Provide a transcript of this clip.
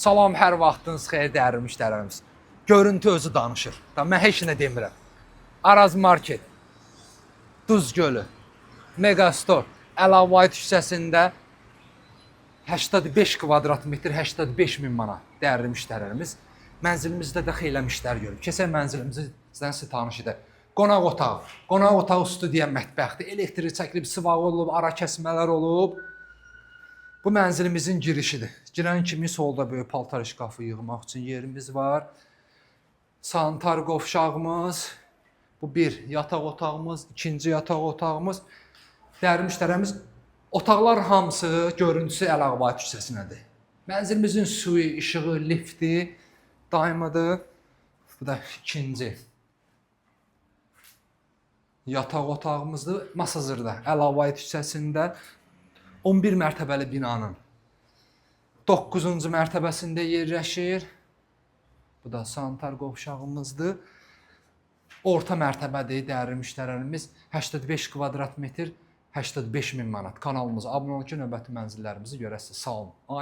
Salam, hər vaxtınız xeyir dəyərli müştərilərimiz. Görüntü özü danışır. Da mən heç nə demirəm. Araz Market, Duz Gölü, Mega Store, Əlavayt hissəsində 85 kvadrat metr, 85 min manat dəyərli müştərilərimiz. Mənzilimizdə də xeyli müştəri görüb. Keçən mənzilimizi sizdən sizə tanış edək. Qonaq otağı. Qonaq otağı studiya mətbəxdir. Elektrik çəkilib, sıvağı olub, ara kəsmələr olub. Bu mənzilimizin girişidir. Girən kimi solda böyük paltar şkafı yığmaq üçün yerimiz var. Sanitar qovşağımız. Bu bir yataq otağımız, ikinci yataq otağımız. Dəyərli müştərilərimiz, otaqlar hamısı görüntüsü Ələqabad küçəsindədir. Mənzilimizin suyu, işığı, lifti daimidir. Bu da ikinci yataq otağımızdır. Masazırda, Əlavayət hissəsində 11 mərtəbəli binanın 9-cu mərtəbəsində yerləşir. Bu da sanitar qovşağımızdır. Orta mərtəbədir dəyərli müştərilərimiz. 85 kvadrat metr, 85 min manat. Kanalımıza abunə olun ki, növbəti mənzillərimizi görəsiniz. Sağ olun.